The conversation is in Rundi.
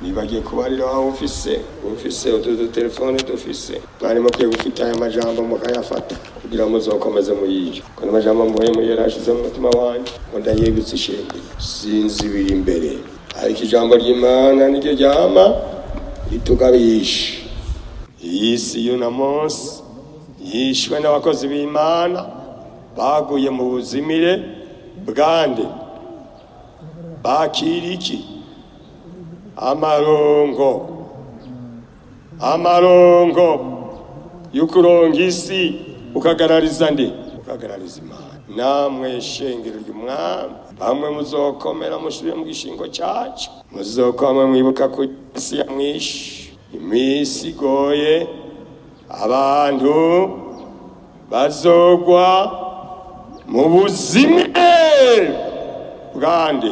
Nibagiye kubarira aho ufise utu dutelefone dufise, mwari mukwiye gufita aya majambo mukayafata kugira ngo muzokomeze muyije, ko n'amajambo mvuye muri yarashize mu mutima wanjye ngo ndayibutse ishengero. Sinzi ibiri imbere, ariko ijambo ry'Imana niryo ryama ritugabisha. Iyi si y'uno munsi yishwe n'abakozi b'Imana baguye mu buzimire bwande? Bakira iki? Amarongo, amarongo y'ukuronga isi, ukagarariza nde? Ukagarariza Imana. Namwe shengero ry'Umwami, bamwe muzokomera musubire mu gishingo cyacu, muzokwama mwibuka ku isi ya mwishi iminsi igoye, abantu bazogwa mu buzimire bwande?